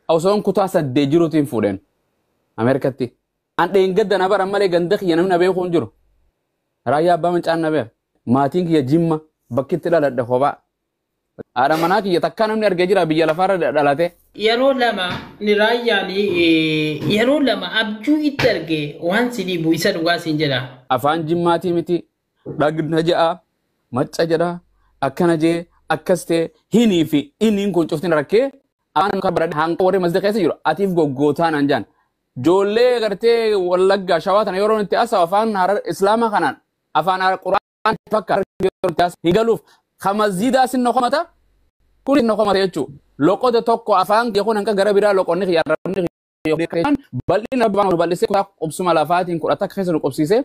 Osoon kutaa 8 jiruutiin fuudheen Ameerikatti. An dheengadda na baran malee ganda kiyya namni na beeku hin jiru. Raayyaa Abbaa Mancaan na beeka. Maatiin kiyya Jimma bakki itti dhaladhe kophaa. Haadha manaa kiyya takkaa namni argee jira biyya lafaarra dhalate. Yeroo lama ni raayyaan yeroo lama abjuu itti arge waan si dhibu isa dhugaa siin jedha. Afaan Jimmaatii miti dhagna ja'a macca jedha akkana jee akkas ta'e hinii fi inniin kun cuftin rakkee afaan kan baradhe hanqa warri masjida keessa jiru atiif goggootaa naan jaan. Ijoollee gartee Wallaggaa Shawaa tana yeroo itti haasa'u afaan Harar Islaamaa kanaan afaan Qura'aan fakkaata yeroo itti haasa'u hin galuuf ka masjidaa sin komata kun sin komata jechuudha. Loqoda tokko afaan kiyya kun hanqa gara biraa loqonni kiyya arrabni kiyya bal'ina abbaan bal'isee kutaa qubsuma lafaatiin 11 keessa nu qubsiise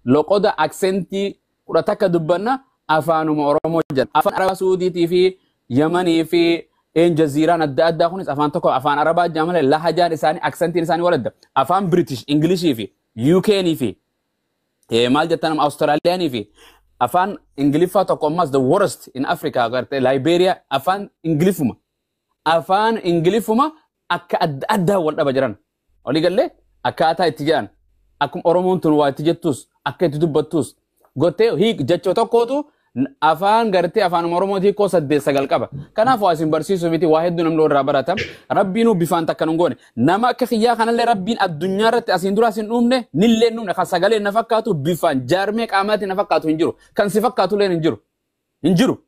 loqoda aksentii 11 dubbanna afaanuma Oromoo jedha. Afaan Arabaa Suudiitii fi Yamanii fi een jaziiraan adda addaa kunis afaan tokko afaan Arabaa jedhama malee lahajaan isaanii aksentiin isaanii wal adda. Afaan British Ingilishii fi UK'nii fi maal jettan amma Awustiraaliyaanii fi afaan Ingiliffaa tokko ammas the worst in Africa gartee Liberia afaan Ingiliffuma. Afaan Ingiliffuma akka adda addaa wal dhaba jiran. Walii gallee akkaataa itti jedhan akkuma Oromoon tun waa itti jettus akka itti dubbattus gottee hiik jecha tokkootu afaan gartee afaan Oromoo hiikoo 8 9 qaba. Kanaaf waa isin barsiisuu miti waa hedduu namni irraa barata. Rabbiinuu bifaan takka nun goone. Nama akka kiyyaa kanallee Rabbiin addunyaa irratti asiin dura isin dhumne nillee dhumne kan sagalee na fakkaatu bifaan jaarmee qaamaatiin na fakkaatu hin jiru. Kan si fakkaatu illee hin jiru. Hin jiru.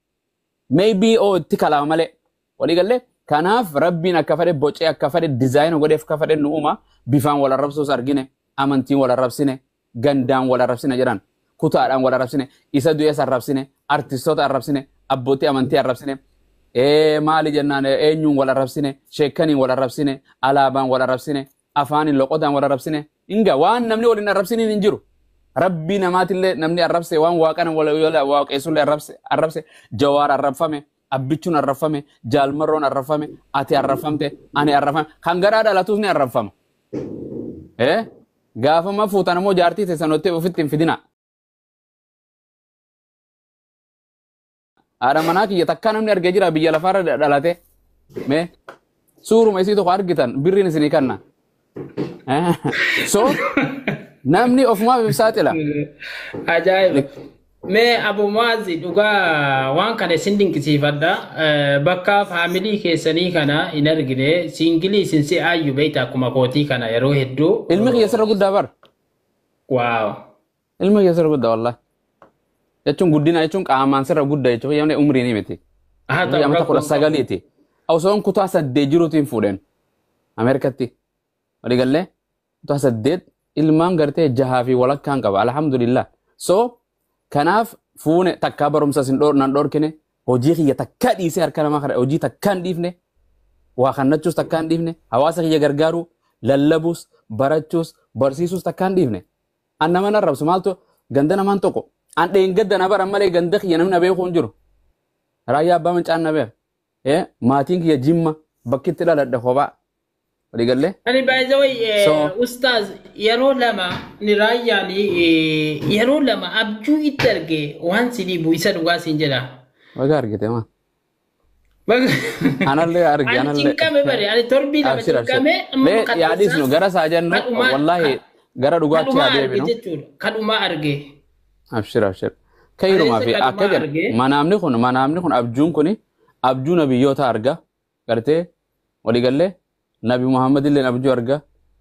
Maybe oo itti kalaama malee. Walii gallee kanaaf Rabbiin akka fedhe bocee akka fedhe dizaayina godheef akka fedhe nu uuma bifaan wal arrabsuus argine amantiin wal arrabsine gandaan wal arrabsine jedhan. Kutaadhaan wal arrabsine isa du'ees arrabsine artistoota arrabsine abbootii amantii arrabsine maali jennaan eenyuun wal arrabsine sheekaniin wal arrabsine alaabaan wal arrabsine afaaniin loqodaan wal arrabsine inga waan namni waliin arrabsiniin hin jiru. Rabbii namaatillee namni arrabse waan waaqana waaqessullee arrabse Jawaar arrabfame Abbichuun arrabfame Jaalmarroon arrabfame ati arrabfamte ani arrabfame kan garaa dhalatus ni arrabfama. Gaafama fuutan ammoo jaartii teessan ofitti hin fidina. Haadha manaa kiyya takkaa namni argee jira biyya lafaarra dhalate. Mee suuruma isii tokko argitan birriin isinii kanna. So namni ofumaaf ibsaa saaxila. Ajaa'iba. Mee Abu Muazi dhugaa waan kana isin dinqisiifadha. Bakka faamilii keessanii kana hin argine siingilii isin si'aayyuu beekta akkuma kootii kana yeroo hedduu. Ilmi kiyya sirra guddaa bara. Waaw. Ilmi kiyya sirra guddaa wallahi. Jechuun guddina jechuun qaamaan sirra guddaa jechuun yamne umriin miti. Haa ta'u Amata rakkoo 19ti. Osoon kutaa 8 jiruutiin fuudheen Ameerikatti. Walii gallee kutaa 8 ilmaan gartee 6 fi walakkaan qaba alhamdulillah. So kanaaf fuune takkaa barumsa isin nan dhorkine hojii kiyya takkaa dhiisee harka namaa kana hojii takkaa hin dhiifne waa kannachuus takkaa hin dhiifne hawaasa kiyya gargaaruu lallabuus barachuus barsiisuus takkaa hin dhiifne. An nama narrabsu maaltu ganda namaan tokko an dheengadda na baran malee ganda kiyya namni na beeku hin jiru. Raayyaa Abbaa Mancaan na beeka. Maatiin kiyya Jimma bakki itti dhaladhe kophaa. Walii gallee? Ani by the way So ustaaz yeroo lama ni raayyaan yeroo lama abjuu itti arge waan si dhibu isa dhugaa siin jedha. Baga argite maa. Anallee arge Ani anallee. cinqame bare ani torbii lama Abshir abshir. cinqame amma Mee yaadisnu gara isaa jennu kadhumaa wallahi gara dhugaatti kadhumaa haa arge deebinu. jechuudha kadhumaa arge. Abshir abshir. Kayrumaa fi Kaleessa akka kadhumaa jedhu arge. manaamni kun abjuun kun abjuu nabiyyoota arga gartee waliigallee Nabi Muhammad illeen abjuu arga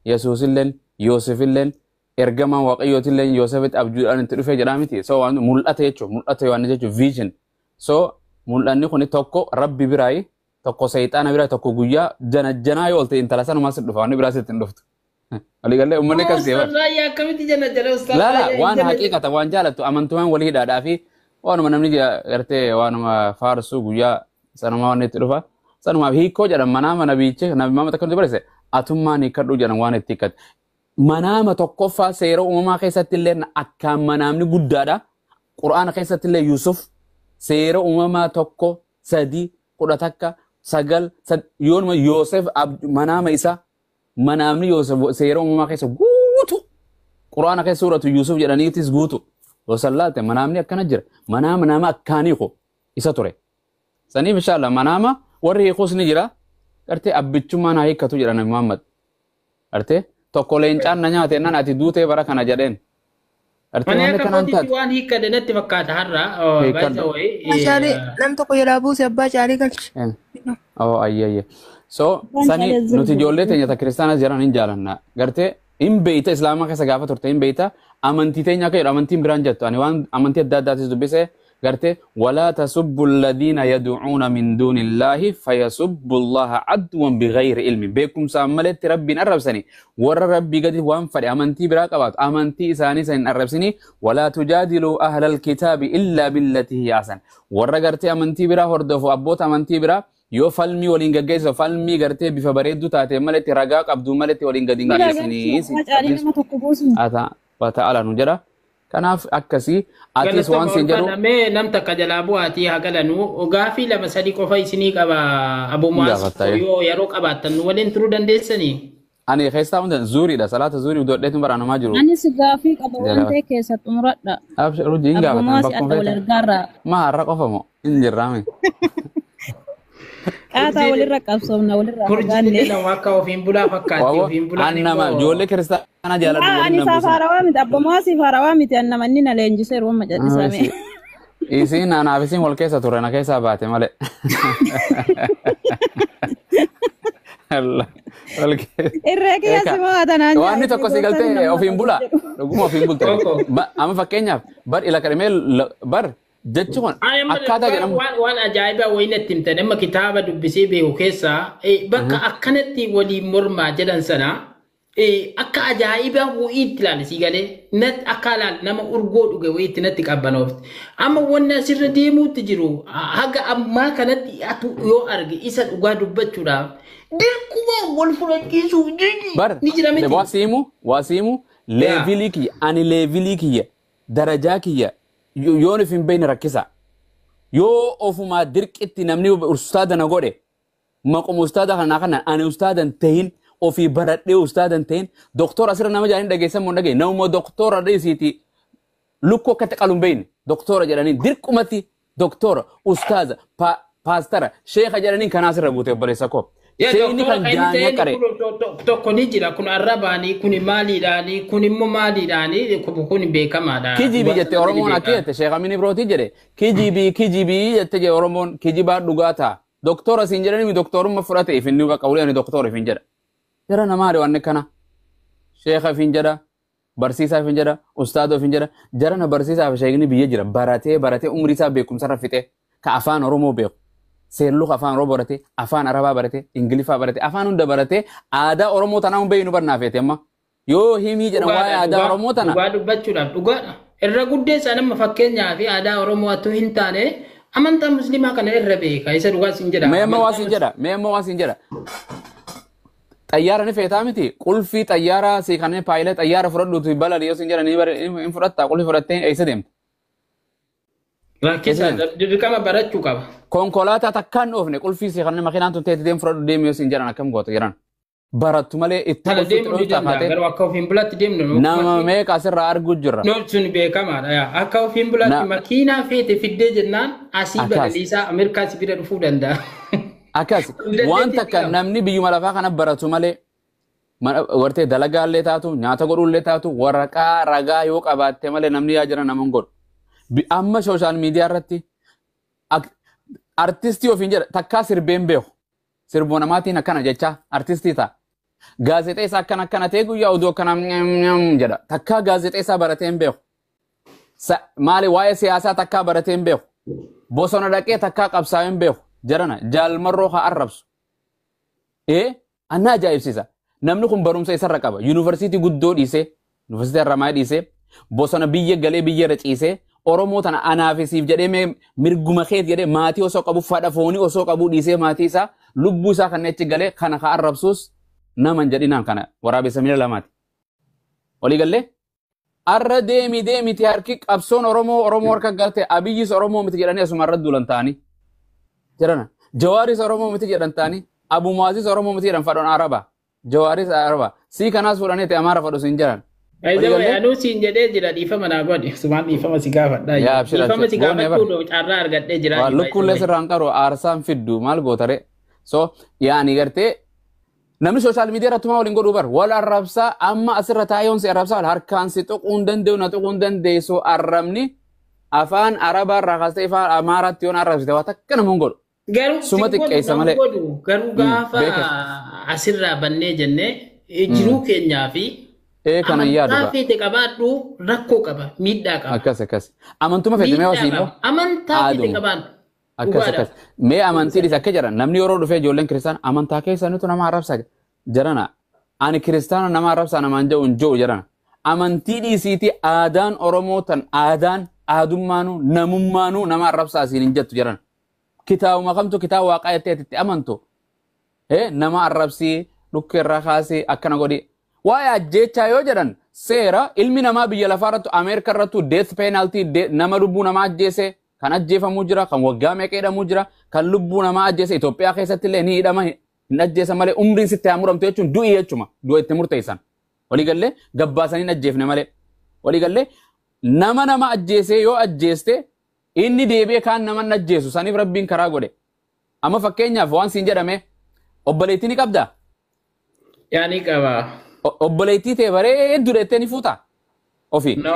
Yesuus illeen Yoosef illeen ergamaan Waaqayyooti illeen Yoosefitti abjuudhaan itti dhufee jedhaa miti. So waan mul'ata jechuun mul'ata Yohaannis jechuun vision. So mul'anni kun tokko Rabbi biraayi tokko seexaana biraayi tokko guyyaa jana janaa yoo oolte intala sanumaa si dhufa waan biraa sitti hin dhuftu. Waliigallee uummanni akkas Ustaaz deeman. Raayyaa akkamitti jana jala Ustaaz Laala Raayyaa hin waan jana jala. haqiiqata waan jaalattu amantumaan walii hidhaadhaa fi waanuma namni gartee waanuma faarsu guyyaa sanumaa waan itti dhufa. Sanumaaf hiikoo jedhan manaama nabiichi nabi Muhammad akka nuti barreesse atummaan hiikkadhu jedhan waan itti hiikkate. Manaama tokkoffaa seera uumamaa keessatti illee akkaan manaamni guddaadha. Qura'aana keessatti illee Yusuf seera uumamaa 1 3 11 9 yoonuma Yoosef manaama isaa manaamni Yoosef seera uumamaa keessa guutu. Qura'aana keessa suuratu Yusuf jedhaniitis guutu. Yoo sallaalte manaamni akkana jira. Manaama nama akkaanii ko isa ture. Saniif inshallah manaama warri hiikuus ni jira. Gartee abbichummaan haa hiikkatu jedha Nabi Muhammad. Gartee tokko leencaan na nyaate naan ati duutee bara kana jedheen. Gartee Ani wanni akka kanaan kootitti taate. waan hiikkadhe natti fakkaata har'a. Hiikkadhu. Caalii nam tokko jalaa buuse abbaa caalii galche. Oh, ayye ayye. So Abbaan sani caalee nuti zirbu. ijoollee teenya ta kiristaana jiran hin jaalanna. Gartee hin beeyta islaamaa keessa gaafa turte hin beeyta amantii teenya akka jedhu amantiin biraan jettu ani waan amantii adda addaatis dubbise gartee walaa tasubbu alladhiina yad'uuna min duuni illaahi fayasubbu allaha adwan bighayri ilmi beekumsaan maletti rabbiin arrabsani warra rabbii gadi waan fedhe amantii biraa qabaatu amantii isaanii san hin arrabsini walaa tujaadiluu ahla alkitaabi illaa billatii hiya ahsan warra gartee amantii biraa hordofu abboota amantii biraa yoo falmii waliin gaggeessu falmii gartee bifa bareedduu taate maletti ragaa qabdu maletti waliin gadi hin Bira geessinii galchi abbaa caalii nama tokko buusu. Ta'ala nu jedha. Kanaaf akkasii atis waan siin jedhu Mee nam takka jalaa bu'aatii haa galanuu gaafii lama sadii qofa isinii qaba Abu Mu'aaz Gaafatta, eh. yoo yeroo qabaattan nu waliin turuu dandeessanii. Ani keessaa hunda zuuriidha salaata zuurii dhodheetu baraanamaa jiru. Anis gaafii qaba waan Jala. ta'e keessa xumuradha. Abshir hojii hin Abbaa gaafatan Mu'aaz bakkuma adda wal feetan. argaarraa. Ma har'a qofa moo hin jirraame. Qaataa walirra qabsoomna walirraa Kurjiin fagaanne. nama akka ofiin bulaa fakkaatti Waawwa ofiin bulaan an nama immoo ijoollee kiristaanaa jaaladhu Ani waliin nan isaaf buusin. haarawaa miti abbaa Mu'aaz haarawaa miti an nama inni na leenjiseeru amma callisame. Isiin anaaf isiin wal keessa turre na keessaa baate malee. Allah. Wal keessa. Irree kiyya Eeka. si mo'atanaan Wanni tokko si galtee ofiin bula. Dhuguma ofiin bulte. Tokko. Amma fakkeenyaaf bar ila kadhamee bar jechi kun Ay, amma akkaataa jedhamu. waan ajaa'ibaa wayii natti himtan amma kitaaba dubbisee beeku keessaa bakka akkanatti waliin mormaa jedhan sana akka ajaa'ibaa wayiitti ilaali sii galee natti akka ilaali nama urgoo dhuge wayiitti natti qabbanoofti. Amma wanni asirra deemuutti jiru haga ammaa kanatti atu yoo arge isa dhugaa dubbachuudhaaf dirquma wal fudhachiisuu Bar ni jira miti. wasiimu wasiimu leevilii kiyya ani leevilii kiyya darajaa kiyya yoon if hin beekne rakkisa. Yoo ofumaa dirqitti namni ustaada na godhe maquma ustaada kanaa kana ani ustaadan tahin ofii baradhee ustaadan tahin doktora asirra nama jedhanii dhageessan moo hin dhageenye namuma doktora dhiisiiti lukkuu akkatti qalu hin beekne doktora jedhanii dirqumatti doktora ustaaza paastara sheeka jedhanii kanaa asirra guute obboleessa koo. Yaa Sheekni doktora kan kan inni jaamee ta'e qare. kun tokko ni jira kun arrabaanii kun maaliidhaanii kun immoo maaliidhaanii kun beekamaadha. Kijibii jette Oromoon akka jette Sheekh Amin Ibrootii jedhe kijibii kijibii jette je Oromoon kijibaa dhugaa ta'a. Doktora siin jedhanii doktorummaa fudhate if inni bakka ulee ani doktora ifin jedha. Jara namaa waan kana. Sheekha ifin jedha barsiisaa ifin jedha ustaadoo ifin jedha jara na barsiisaa fi sheekni biyya jira baratee baratee umrii isaa beekumsarra fixee ka afaan Oromoo beeku. Seerluka afaan Oromoo baratee afaan Arabaa baratee Ingiliffaa baratee afaan hunda baratee aadaa Oromoo tanaa hin beeknu barnaafeete amma. Yoo himii jedhan waa'ee aadaa Oromoo tana. Dhugaa dubbachuudhaaf dhugaadha. Irra guddeessa nama fakkeenyaa fi aadaa Oromoo attuu hin taane amantaa musliimaa kana irra beeka. Isa dhugaa siin jedha. Mee amma waa siin jedha. Mee amma waa siin jedha. Xayyaara ni feetaa miti. Qulfii xayyaaraa si kanneen paayilee xayyaara fudhadhuutu balali yoo siin jedhan ni hin fudhatta. Qulfii fudhattee eessa deemta? Rakkisaa dirqama barachuu qaba. Konkolaataa takkaan dhoofne qulfii si kanneen makiinaan tun teetti deem fudhadhu deemi yoo siin jedhan akkam goota jedhan. Barattu malee itti Kana qulfii deemuu ni dhooftaa danda'a. kaatee Garuu akka ofiin bulatti deemnu. nama meeqa asirraa arguu jirra. No sun beekamaadha. Yaa. Akka ofiin bulatti makiinaa feete fiddee jennaan asii Akkas. balaliisaa Ameerikaa si bira dhufuu danda'a. Akkas waan takka namni biyyuma lafaa kana baratu malee wartee dalagaallee taatu nyaata godhuullee taatu waraqaa ragaa yoo qabaatte malee namni yaa jira nama hin godhu. Amma sooshaal miidiyaa irratti artistii ofiin jedha takkaa sirbeen beeku. Sirboo namaatiin akkana jecha artistii ta'a. Gaazexeessaa akkana akkana ta'e guyyaa oduu akkana nyam jedha. Takkaa gaazexeessaa baratee hin beeku. Maali waa'ee siyaasaa takkaa baratee hin beeku. Bosona dhaqee takkaa qabsaa'ee hin beeku. Jarana jaalmarroo haa arrabsu. Anna ajaa'ibsiisa. Namni kun barumsa isarra qaba. Yuunivarsiitii guddoo dhiisee, yuunivarsiitii Haramayaa dhiisee, bosona biyya galee biyya irra ciisee, Oromoo tana anaafisiif jedhee mee mirguma keet jedhee maatii osoo qabu fadha foonii osoo qabu dhiisee maatii isaa lubbuu isaa kan achi galee kana haa arrabsuus nama hin jedhinaan kana waraabessa miila lamaati. Walii gallee? Arra deemi deemiti harki qabsoon Oromoo Oromoo harka galte Abiyyis Oromoo miti jedhanii asuma irra duulan ta'anii. Jedhana. Jawaaris Oromoo miti jedhan ta'anii Abu Muwaazis Oromoo miti jedhan fadhoon Araba. Jawaaris Araba. Sii kanaas fuudhanii ta'e Amaara fadhu siin jedhan. Baay'ee anuu siin jedhee jira dhiifama naa godhi. Sumaan dhiifama si gaafadha. Yaa abshir Dhiifama si abshir. Goonee bara. gaafachuu carraa argadhee jira. Waa lukkuullee sirraan qaru aarsaan fiddu maal gootare. So yaani gartee namni social media irratti maa waliin godhuu bar wal arrabsaa amma asirra taa'ee si arrabsaa wal harkaan si tuquu hin danda'u na tuquu hin dandeessu arrabni afaan arabaa irraa kaastee afaan amaaraatti yoon arrabsite waa takka nama hin godhu. Garuu Suma xiqqeessa malee. Garuu gaafa asirraa bannee jennee jiruu keenyaa fi Ee kanan yaadu amantaa ba. feete qabaadhu rakkoo qaba miidhaa qaba. Akkas akkas. Amantuma feete mee wasii immoo. Amantaa feete Aaduma. qabaadhu. Akkas akkas. Mee amantii dhiis akka jedhan namni yeroo dhufee ijoolleen kiristaana amantaa keessanitu nama arrabsa jedhana. Ani kiristaana nama arrabsa namaan jedhu hin jiru jedhana. Amantii dhiisiitii aadaan Oromoo tan aadaan aadummaanuu namummaanuu nama arrabsaa asiin hin jettu jedhana. Kitaabuma kamtu kitaaba waaqaa jettee itti amantu. Nama arrabsii dhukkee irraa kaasii akkana godhi. Waa'ee ajjeechaa yoo jedhan seera ilmi namaa biyya lafaa irrattu Ameerika irrattu death penalty nama lubbuu namaa ajjeese kan ajjeefamuu jira kan waggaa meeqa hidhamuu jira kan lubbuu namaa ajjeese Itoophiyaa keessatti illee ni hidhama hin ajjeesan malee umriin sitti haa muramtu jechuun du'i jechuma du'a itti murteessan. Waliigallee gabbaasanii hin ajjeefne malee. Waliigallee nama nama ajjeesee yoo ajjeeste inni deebi'ee kaan nama hin ajjeesu saniif rabbiin karaa godhe. Amma fakkeenyaaf waan siin jedhame obboleettii ni qabdaa? Yaani qaba. Obboleettii ta'e bareedduu dheettee ni fuutaa? Ofii. No.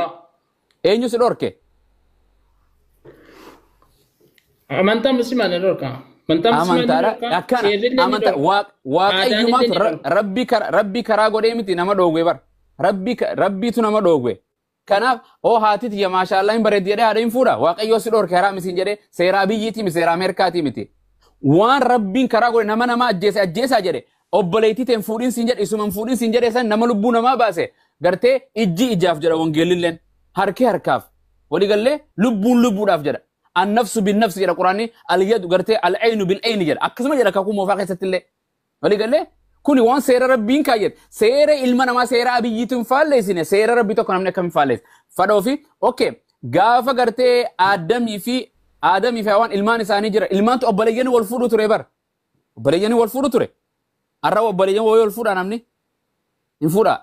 Eenyu si dhorke? Amantaa musliimaa ni dhorka. Amantaa musliimaa ni Amantaadha. dhorka. Akkana. Seerrillee ni Amantaa dhorka. waaqayyumaatu Aadaan illee ni rabbi karaa godhee miti nama dhoowwe bar. Rabbiitu nama dhoowwe. Kanaaf oo haati tiyya maashaallah hin bareeddi jedhee haadha hin fuudha. Waaqayyoo si dhorke haraa misiin jedhee seeraa biyyiitii miti seera Ameerikaatii miti. Waan rabbiin karaa godhe nama nama ajjeese ajjeesaa jedhe obboleettii ta'e hin fuudhin siin jedhe isuma hin fuudhin siin jedhe san nama lubbuu namaa baase gartee ijji ijaaf jedha wangeellilleen harki harkaaf waliigallee lubbuun lubbuudhaaf jedha. Annafsu binnafsi jedha quraanni alyadu gartee al'aynu bil'ayni jedha akkasuma jedha kakuu moofaa keessatti illee waliigallee kuni waan seera rabbiin kaayyate seera ilma namaa seera abiyyiitu hin faalleessine seera rabbii tokko namni akkam hin faalleesse fadhoo fi okay gaafa gartee aadamii fi hawaan ilmaan isaanii jira ilmaantu obboleeyyan wal fuudhu ture bar obboleeyyan wal fuudhu ture har'a obboleeyyan wal fuudha namni hin fuudha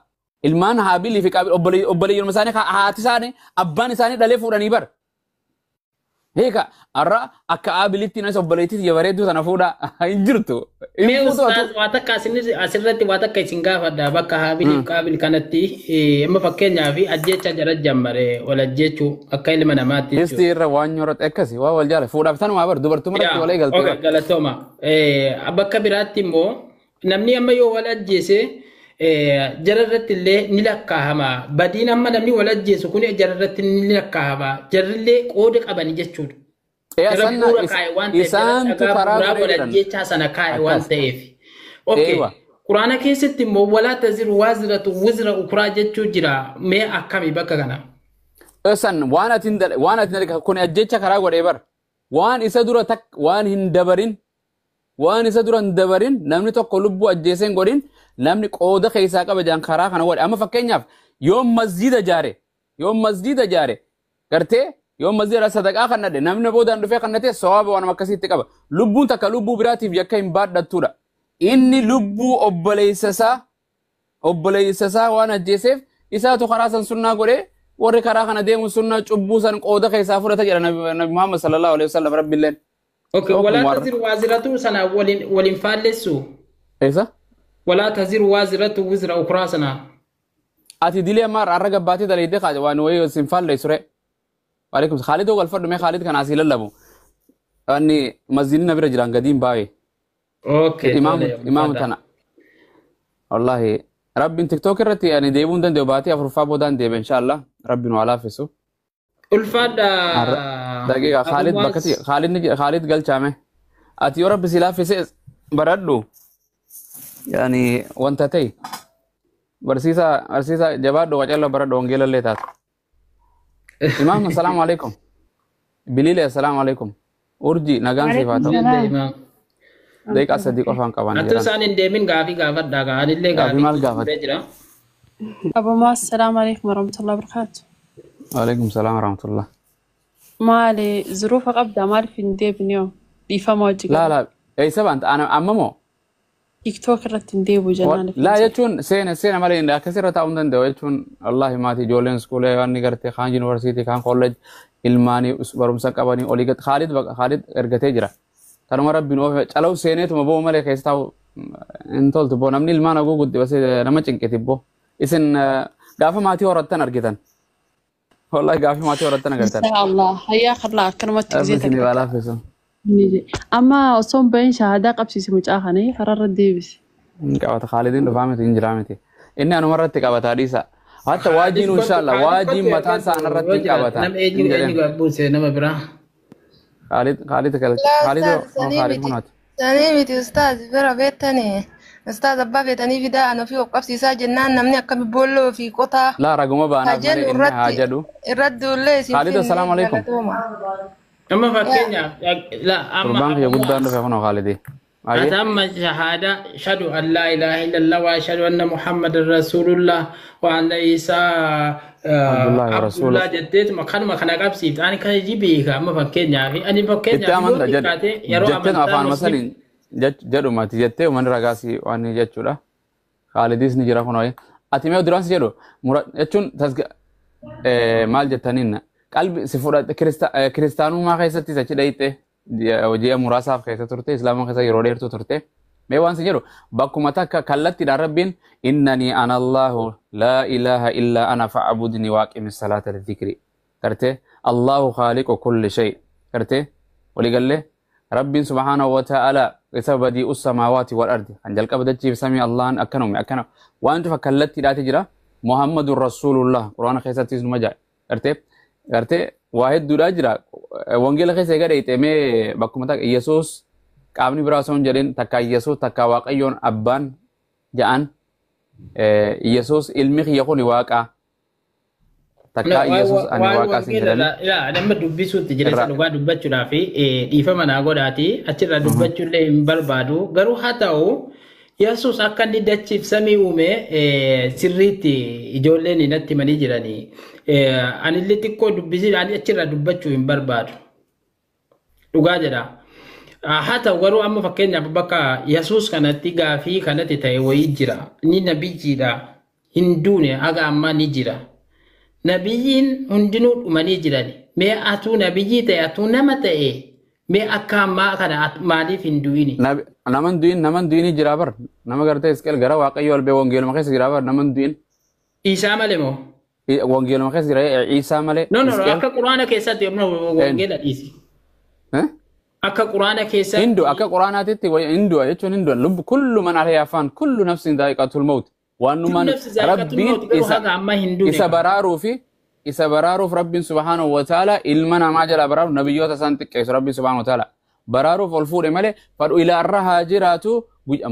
ilmaan haabilii fi qaabil obboleeyyan isaanii haati isaanii abbaan isaanii dhalee fuudhanii bar Hiika har'a akka aabilitti nas obboleettii tiyya bareedduu sana fuudha hin jirtu. Hin Mee fuutu atu. ustaaz waa takka asirratti waa takka isin gaafadha bakka haabiliif qaabil kanatti amma fakkeenyaaf ajjeecha jara jammare wal ajjeechuu akka ilma namaatti Histi irra waan nyoorate akkasi waa wal jaala fuudhaaf tanumaa bar dubartummaa irratti wal eegalte Okay, bar. galatooma. Bakka biraatti immoo namni amma yoo wal ajjeese jara irratti illee ni lakkaa'ama. Badiin amma namni wal ajjeesu kun jara irratti ni lakkaa'ama. Jarrillee qooda qabani jechuudha. Ee Jara sanna bu'uura kaa'e waan ta'eef, jara isaantu dhagaa karaa bu'uuraa godhee wal jedhan. ajjeechaa sana kaa'e waan Akkas. ta'eef. Okay. Eewa. Quraana keessatti immoo walaa taziru waaziratu wizra ukuraa jechuu jira. Mee akkami bakka kana? San waan ati hin waan ati hin kun ajjecha karaa godhee bar. Waan isa dura tak waan hin dabarin waan isa dura hin dabarin namni tokko lubbuu ajjeesee hin godhin namni qooda keessaa qaba jaan karaa kana godhe. Amma fakkeenyaaf yoo masjiida jaare gartee yoo masjiida sadaqaa kannadhe namni boodaan dhufee kannate sawaaba waan akkasiitti qaba. Lubbuun takka lubbuu biraatiif yakka hin baadhattuudha. Inni lubbuu obboleessa isaa waan ajjeeseef isaatu karaa san sunnaa godhee warri karaa kana deemu sunnaa cubbuu san qooda keessaa fudhata jedha Nabi Muhammad sallallahu alaihi wasallam rabbiilleen. Okay, So, walaa kun taziru waaziratu sana waliin faallessu. Eessa? Walaa taziru waaziratu wizra ukuraa sana. Ati dilee ammaa har'a gabbaatee dalaydee kaase waan wayii sin faalleessu re. Waalaikum Khaalid oo galfadhu mee Khaalid kana asii lallabu. Wanni masjiidni na bira jiran gadiin baay'ee. Okay, tole, Imaamu tana. Wallaahi rabbiin tiktook irratti ani deebuu hin danda'u baatii afurfaa boodaan deebe inshaallah rabbiin waa laaffisu. Ulfaadha. Daqiiqa Khaalid bakkatti Khaalid Khaalid galchaame. Ati yoo rabbi si laaffise baradhu. Yaani wanta ta'e barsiisa barsiisa jabaadhu qacalla baradhu wangeela illee taatu. Imaam assalaamu alaikum. Biliile assalaamu alaikum. Urji nagaan siif haa ta'u. Daqiiqaa 3 qofaan qaban Atu jedhan. isaan hin deemin gaafii gaafadha. Anillee Gaafii maal gaafii gaafate? jira. Abu Muaz, assalamu alaikum warahmatullahi wabarakatuh. Waalaikum salaam warahmatullah. Maali zuruufa qabdaa maaliif hin deebine yoo dhiifama hojii Laa laa eessa baanta ana amma moo? TikTok irratti hin deebi'u jennaan. Laa jechuun seena seena malee hin akkasirra taa'uu hin danda'u jechuun wallaahi maatii ijoolleen iskuulee waan ni gartee kaan yuunivarsiitii kaan kolleej ilmaanii barumsa qabanii olii gad Khaalid Khaalid ergatee jira. Kanuma rabbiin oofe calaw seeneetuma boo malee keessa taa'u hin toltu boo namni ilmaan haguu guddibasee nama cinqiti boo. Isin gaafa maatii horattan argitan. Wallahi gaafa maatii horattan agartan. Insha Allah. Hayyaa khallaa akkanumatti Rabbi gisee isinii takka. waa laaffisu. Amma osoo hin bahin shahaadaa qabsiisi mucaa kana kararra deebisi. Hin qabata Khaalidiin dhufaa miti hin jiraa miti. Inni anuma irratti qabataa dhiisa. Hatta waajiin inshallah waajiin mataan isaa anarratti hin qabata. Nama eenyu Hin jedhan. eenyu buuse nama biraa. Khaalid Khaalid galcha. Laa Khaalid ustaaz sanii Khaalid miti. kunooti. Sanii miti ustaaz bira beektanii. Ustaaz abbaa feetanii fidaa an ofii of qabsiisaa jennaan namni akka boolloo fi qotaa Laa raguma haa baanaaf malee jennu inni haa irratti jedhu. irratti duullee isin Khaalid finne assalaamu alaikum. galatooma. Amma fakkeenyaaf la amma Torbaan kiyya guddaan dhufe kunoo Khaalidi. Baay'ee. Ati amma shahaadaa ashhadu an laa ilaaha illallah wa ashhadu anna muhammadan rasuulullah wa anna isaa Abdullahi wa rasuuluh. Abdullah jetteetuma kanuma kana qabsiifta. Ani kana jibeeka amma fakkeenyaaf ani Itti fakkeenyaaf yoo amanta jedhu. xiqqaate yeroo Jettee amantaa afaanuma muslim saniin jedhumati jettee uummanni ragaasii waan jechuudha. Khaalidis ni jira kunoo. Ati mee duraan si jedhu jechuun maal jettaniin qalbi si fudhate kiristaanummaa keessattis achi dhayite ji'a muraasaaf keessa turte islaamummaa keessa yeroo dheertuu turte. Mee waan si jedhu bakkuma takka kallattiidhaan rabbiin innanii ana Allahu laa ilaaha illaa ana fa'abudni waaqimi salaata lidhikri. Gartee Allahu khaaliqu kulli shay. Gartee waliigallee rabbiin subhaanahu wa ta'ala isa badii'u samaawaati wal ardi kan jalqaba dachiif samii Allahan akkana uume akkana waan cufa kallattiidhaati jira Muhammadun Rasuulullah quraana keessattis numa jaa gartee gartee waa hedduudhaa jira wangeela keessa eega dheeyxe mee bakkuma takka Yesuus qaamni biraa osoo hin jedhin takka Yesuus takka Waaqayyoon abbaan ja'an Yesuus ilmi kiyya kun waaqa takka Yesuus ani Waan waaqaa sin wangeela jedhani laa nama dubbisuutti jira isa irraa. dhugaa dubbachuudhaaf dhiifama naa godhaati achirraa dubbachuullee hin barbaadu garuu haa ta'u Yesuus akka inni dachiif samii uume sirriitti ijoolleen natti himanii jiranii anillee xiqqoo dubbisii ani achirraa dubbachuu hin barbaadu dhugaa jedha. Haa ta'u garuu amma fakkeenyaaf bakka Yesuus kanatti gaafii kanatti ta'e wayii jira inni nabiyyiidha hin duune haga ammaa ni jira. Nabiyyiin hundinuu dhumanii jiran. Mee atuu nabiyyii ta'e atuu nama ta'e mee akka ammaa kana maaliif hin du'ini? Naman du'in naman du'in jira bar nama gartee Isqeel gara Waaqayyoo albee wangeeluma keessa jira bar naman du'in Isaa malee moo? Wangeeluma keessa jira Isaa malee No no no Isqeel akka quraana keessatti yommuu wangeela dhiisi. Eh? Akka quraana keessatti Hindu akka quraanaatitti hindu jechuun hindu lubbu kullu man alayhi afaan kullu nafsin daa'iqatul maut waan kullu numaan nafsi zaa'iqatul rabbiin maut garuu isa haga ammaa hin duune isa qaba. baraaruu fi isa baraaruuf rabbiin subhaanahu wa ta'ala ilma namaa jala baraaruuf nabiyyoota isaan xiqqeessu rabbiin subhaanahu wa ta'ala baraaruuf ol fuudhe malee fadhu ilaa irra haa jiraatu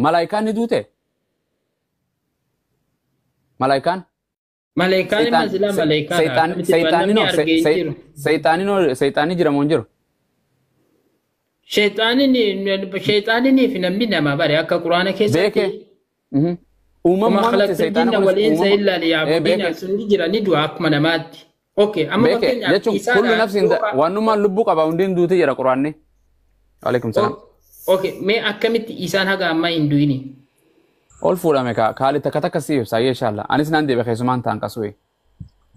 malaayikaan ni duute malaayikaan Maleekaan immoo silaa maleekaadha. Akkamitti waan namni argee hin jiru. Seexaanni jira moo hin jiru? Sheexaaninii fi namni nama bare akka quraana keessatti Beeke. Uumamuma Wama miti khalaqtul seexaana jinna kunis wal insa uumama. illa liya'budun Beeke. sun ni jira ni du'a akkuma namaatti. Okay, amma Beeke fakkeenyaaf jechuun kullu isaadha nafsin yookaan waanummaan lubbuu qaba hundiin duuti jedha quraanni. Waalaikum salaam. Okay, mee akkamitti isaan haga ammaa hin du'ini? Ol fuudhame kaa kaali takka takka siif ibsa inshallah. Anis naan deebi'e keessumaan ta'an qasuwe.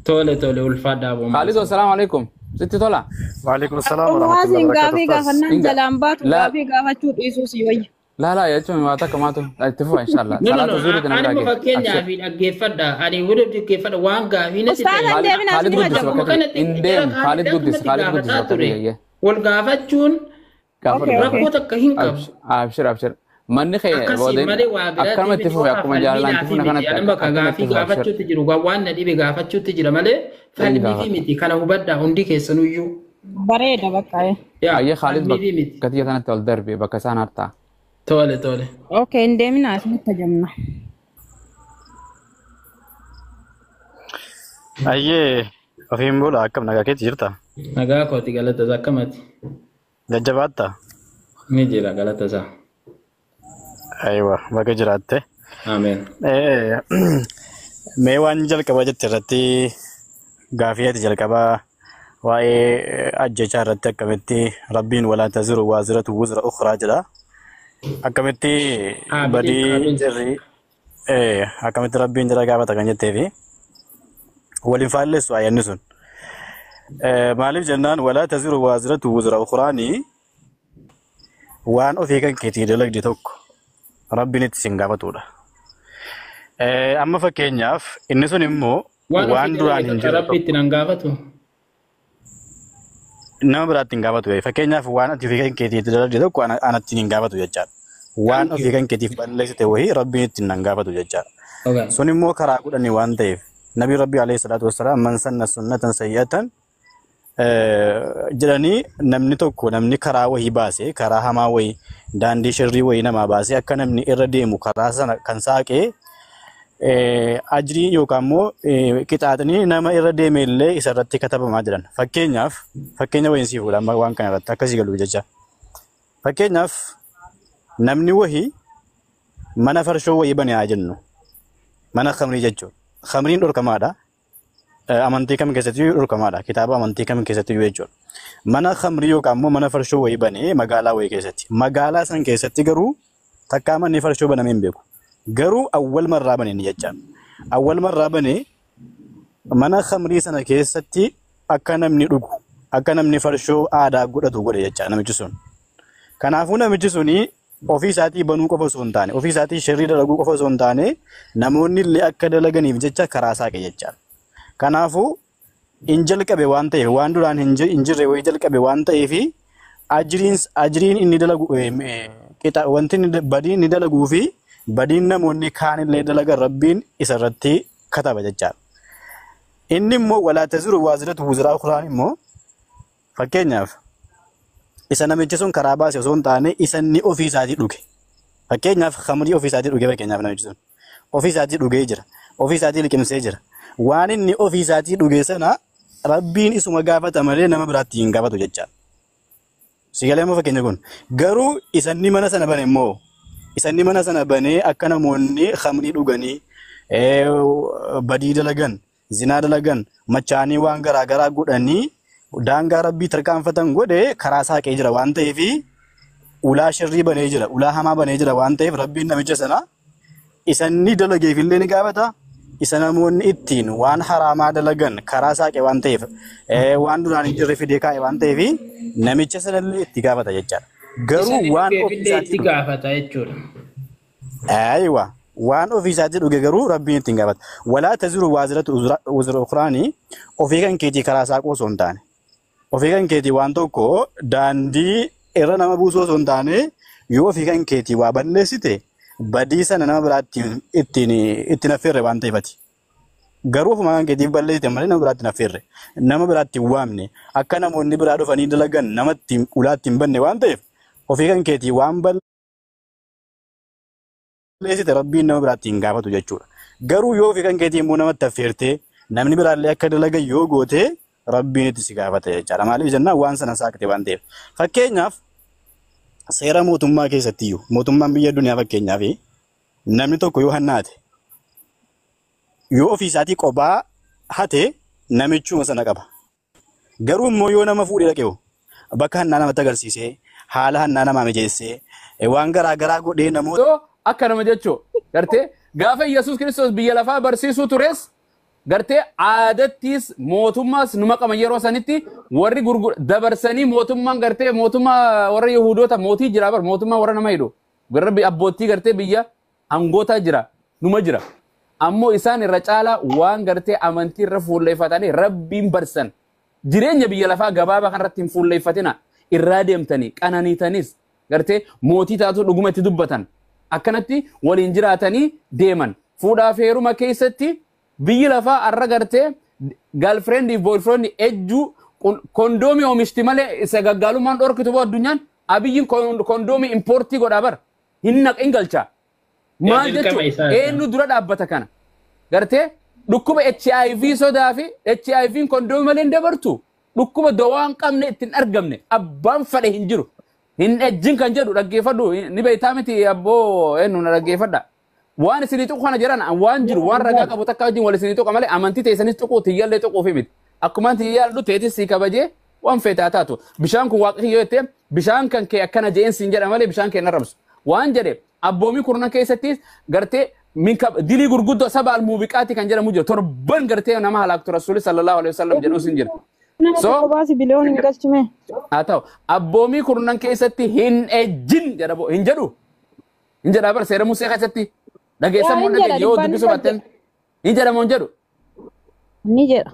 Tole tole ulfaadhaa Khaalid boomaa. assalaamu alaikum. Sitti tola? وعليكم السلام ورحمة الله Hawaasni وبركاته gaafii أستاذ. gaafannaan Inga. jalaan baatu Laa gaafii gaafachuu dhiisuu si wayya. laa laa jechuun waa takka maatu itti fufa inshallah. No no no, Salaatu zuhri kana ani biraa immoo gee. fakkeenyaaf Abshir. dhaggeeffadha. Ani wani dhaggeeffadha waan gaafii natti Ustaaz ta'e. hin deebinaa Khaalid isin guddis hajamu. bakka Akkuma ta'e. kanatti Hin jara deemu Khaalid Khaalid guddis akkumatti Khaalid guddis gaafataa bakka ture. ta'e. Wal gaafachuun Gaafadhu Okay, okay. gaafadhu. rakkoo takka hin qabu. Abshir abshir. Manni kee Akkasii boodeen malee waa akkanuma biraatti itti fufe yookaan akkuma jaalalaan falmiidhaa itti fi fufna miti. kanatti Ani bakka akkanuma itti gaafii fufe abshir. gaafachuutti jiru waan na dhibe gaafachuutti jira malee Hin falmii fi gaafadhu. miti. Kana hubadhaa hundi keessanuyyuu. Bareeda bakka. Yaa Ayyee Khaalid falmii fi miti. bakka tiyya tanatti ol darbe bakka isaan hartaa. Tole tole. Okay, hin deeminaa isinitti hajamna. Ayyee ofiin bula akkam nagaa keetti jirta? Nagaa kooti galata isaa akkamati? Jajjabaatta? Ni jira galata isaa. Aywa baga jiraatte. Ameen. Mee waan jalqaba jette irratti gaafii ati jalqabaa waa'ee ajjechaa irratti akkamitti rabbiin walaa taziru waaziratu wuzra ukhraa jedha. Akkamitti Qaabiliin badii qaabiliin. jirri akkamitti rabbiin jara gaafata kan jettee fi waliin faallessu ayyanni sun. Maaliif jennaan walaa taziru waaziratu wuzra ukhraanii Waan ofii kan keetii dalagde tokko Rabbiin itti sin gaafatudha. Amma fakkeenyaaf inni sun immoo Waan waan ofii duraan dalage hin tokko jirre Rabbi itti nan gaafatu. Nama biraatti hin gaafatu. Fakkeenyaaf waan ati ofii kan keetii dalagde tokko anatti hin gaafatu jechaadha. Waan Thank ofii you. kan keetiif balleessite wayii Rabbiin itti nan gaafatu jechaadha. Okay. Sun immoo karaa kudhanii waan ta'eef Nabi Rabbi alayhi salaatu wassalaam man sanna sunnatan sayyi'atan jedhanii, namni tokko namni karaa wayii baase, karaa hamaa wayii, daandii shirrii wayii namaa baase, akka namni irra deemu karaa sana kan saaqee, ajrii yookaan immoo qixaaxinii nama irra deeme illee isa irratti katabamaa jiran. Fakkeenyaaf fakkeenya wayiin sii fuudha amma waan kana irratti akkasii galu jecha. Fakkeenyaaf namni wahii mana farshoo wayii bane haa jennu. Mana khamrii jechuudha. Khamriin dhorkamaadha. Amantii kam keessatti iyyuu dhorkamaadha. Kitaaba amantii kam keessatti iyyuu jechuudha. Mana khamrii yookaan immoo mana farshoo wayii banee magaalaa wayii keessatti. Magaalaa san keessatti garuu takkaa manni farshoo banamee hin beeku. Garuu awwal marraa bane ni jechaan. Awwal marraa banee mana khamrii sana keessatti akka namni dhugu, akka namni farshoo aadaa godhatu godhe jecha namichi sun. Kanaafuu namichi suni ofii isaatii banuu qofa osoo hin taane, ofii isaatii shirrii dalaguu qofa osoo hin taane, namoonni illee akka dalaganiif jecha karaa saaqe jechaadha. Kanaafuu hin jalqabe waan ta'eef, waan duraan hin jirre wayii jalqabe waan ta'eef, ajriin inni dalagu qixa wanti inni badiin inni dalaguu fi badiin namoonni kaan illee dalagan Rabbiin isarratti kataba jechaadha. Inni immoo walaa taziru waaziratu wuziraa ukhraa immoo fakkeenyaaf isa namichi sun karaa baase osoo hin taane, isa inni ofii isaatii dhuge. Fakkeenyaaf khamrii ofii isaatii dhuge, fakkeenyaaf namichi sun ofii isaatii dhugee jira. Ofii isaatii liqimsee jira. Waan inni ofii isaatii dhuge sana Rabbiin isuma gaafata malee nama biraatti hin gaafatu jechaadha. Si galee? Immoo fakkeenya kun garuu isa inni mana sana bane immoo, isa inni mana sana banee akka namoonni khamrii dhuganii badii dalagan, zinaa dalagan, machaanii waan garaa garaa godhanii daangaa Rabbii tarkaanfatan godhe, karaa saaqee jira waan ta'eef, ulaa shirrii banee jira, ulaa hamaa banee jira waan ta'eef, Rabbiin namicha sana isa inni dalageef illee ni gaafata. Isa namoonni ittiin waan haraamaa dalagan karaa saaqe waan ta'eef, waan duraan hin jirre fidee kaa'e waan ta'eef, namicha sanallee itti gaafata jechaadha. Garuu Isa waan ofii dhugeefillee isaatii itti dhuge. gaafata jechuudha. Aywa. Waan ofii isaatii dhuge garuu Rabbiin ittiin gaafata. Walaa taziru waaziratu wuzra ukhraanii ofii kan keetii karaa saaquu osoo hin taane. Ofii kan keetii waan tokko daandii irra nama buusuu osoo hin taane, yoo ofii kan keetii waa balleessite badii sana nama biraatti ittiin affeerre waan ta'eefati. Garuu ofuma kan keetiif balleessite malee nama biraatti hin affeerre. Nama biraatti hin waamne. Akka namoonni biraa dhufanii dalagan namatti ulaa ittiin banne waan ta'eef, ofii kan keetii waan balleessite Rabbiin nama biraatti hin gaafatu jechuudha. Garuu yoo ofii kan keetii immoo namatti affeertee namni biraallee akka dalagan yoo goote, Rabbiin itti si gaafata jechaadha. Maaliif jennaan waan sana saaqte waan ta'eef. Fakkeenyaaf seera mootummaa keessattiyyuu, mootummaan biyya addunyaa, fakkeenyaaf namni tokko yoo hannaate, yoo ofii isaatii qophaa hate, namichuma sana qaba. Garuu immoo yoo nama fuudhee dhaqe, bakka hannaa namatti agarsiisee, haala hannaa namaa mijeessee, waan garaa garaa godhee namoota So akka nama jechuu gartee gaafa Yesuus Kiristoos biyya lafaa barsiisuu tures, gartee aadattiis mootummaas numa qaban. Yeroo sanitti warri gurgur dabarsanii mootummaan gartee mootummaa warra Yihuudoota mootii jira bar, mootummaa warra nama hidhu warra abboottii gartee biyya angootaa jira, numa jira. Ammoo isaan irra caalaa waan gartee amantii irra fuulleeffatanii Rabbiin barsan. Jireenya biyya lafaa gabaabaa kanarratti hin fuulleeffatina, irraa deemtanii qananiitanis gartee mootii taatu dhuguma itti dubbatan, akkanatti waliin jiraatanii deeman. Fuudhaa fi heeruma keessatti biyyi lafaa arra gartee girlfriend fi boyfriend ejjuu kondoomii oomishti malee isa gaggaalummaan dhorkitu boo. Addunyaan Abiyyiin kondoomii import godhaa bar, hin naq hin galchaa maal Dirqama jechuun isaati. Eenyu dura dhaabbata kana? Gartee dhukkuba HIV sodaa fi HIV kondoomii malee hin dabartu. Dhukkuba dawaa hin qabne ittiin argamne abbaan fadhe hin jiru. Hin ejjin kan jedhu dhaggeeffadhu, ni beektaa miti abboo? Eenyu na dhaggeeffadha. Waan isinii tuqu kana jedhan, waan jiru waan ragaa qabu takka wajjin wal isinii tuqa malee amantii teessanis tuquu tiyyaallee tuquufi miti. Akkuma tiyyaallu teetis sii kabajee waan feete haa taatu. Bishaan kun Waaqa kiyyoo jettee bishaan kan kee akkana jeen siin jedha malee bishaan kee hin arrabsu. Waan jedhe abboomii kurnan keessatti gartee min dilii gurguddoo saba almuubiqaati kan jedhamu jira. Torban gartee nama halaaktu Rasuulli sallallahu alaihi wasallam jedhu sin jira. Nama So tokko baasi biliyoon hin galchime. Haa ta'u abboomii kurnan keessatti hin ejjin jedha hin jedhu. Hin jedha bar seera Musee keessatti. Dhageessan Yaa moo hin jedha dhageenya yoo dhibbaan dubbisuu dhibba baattan hin jedha moo hin jedhu. Ni jedha.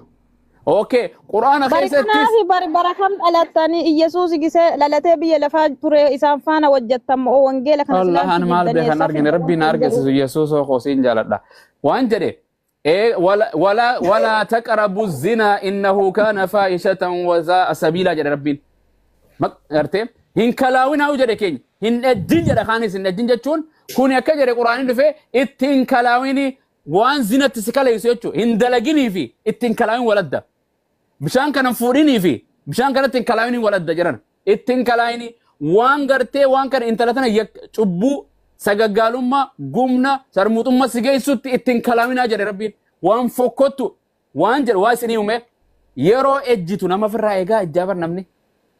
Okay, Quraana Bari keessattis kanaafi bari bara kam dhalattanii Iyyasuus gisee dhalatee biyya lafaa ture isaan faana hojjettan moo wangeela kana silaan Allahan maal kijibdanii beekan eessaaf argine hin rabbiin na hin jedhu. argisiisu Yesuus hoo siin jaaladha. Waan jedhe wala wala wala taqrabu zinaa innahu kaana faahishatan wa saa'a sabiilaa jedhe rabbiin. Gartee hin kalaawinaa jedhe keenya hin ejjin jedha kaanis hin ejjin jechuun kun akka jedhe quraaniin dhufee itti hin kalaawini waan zinatti si kaleessu jechuudha hin dalaginii fi itti hin kalaawin waladda. Bishaan kana hin fuudhinii fi bishaan kanatti hin kalaawini waladda jedhan itti hin kalaawini waan gartee waan kana intala tana cubbuu sagaggaalummaa gumna sarmuuxummaa si geessutti itti hin kalaawinaa jedhe rabbiin waan fokkottu waan jedhu waa isinii uume yeroo ejjitu nama ofirraa eegaa ejjaa bar namni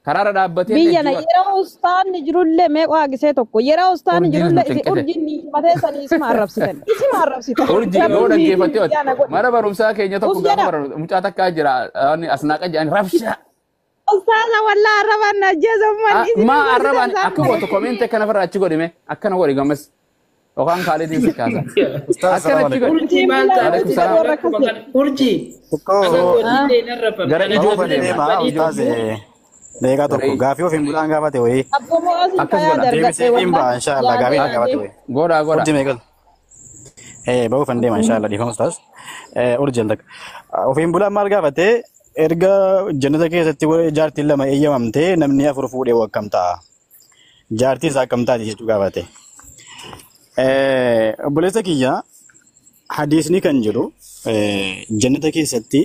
karaarra dhaabbatee Biyya na ejjuu yeroo ustaanni jirullee meeqa gisee tokko yeroo ustaanni urjiinis jirullee nu isin cinqite. urjiin matee sanii isuma arrabsitan isuma arrabsitan Urjii yoo rabbiin dhaggeeffattee biyya na godhe. mana barumsaa keenya tokko Us gaafa jedha barumsa mucaa takkaa jira asnaaqa jedhani rabshaa ustaaza wallaa arrabaan na ajjeesamman isin maa arrabsitan arrabaan isaan akka gootu komente kana farra achi godhime akkana godhi gammas yookaan kaalitiin si kaasa Ustaaz, akkana salaam achi alaikum. godhi. Urjii maal taate Alaikum ati salaam. warra akkas rakkuma jedhu. kana urjii Xiqqoo akka gootillee hin arrabamne Gara ana ijootti bahuufan deema. deema badii ustaaz cubbuu deeqaa Gara tokko gaafii ofiin bulaan gaafate wayii. Abboo mo'aas Akkas fayaa godha. dargadhe Deebisee hin wallaa ba'a inshaallah yaadee gaafii naa gaafate yaadee. wayii. Godhaa godhaa. Urjii meeqal? Bahuufan deema inshaallah dhiifama ustaaz. Urjii al takka. Ofiin bulaan maal gaafate erga jannata keessatti jaartiin lama eeyyamamtee namni afur fuudhee akkam ta'a? Jaartii isaa akkam taati jechuu gaafate. Obboleessa kiyya hadiisni kan jedhu jannata keessatti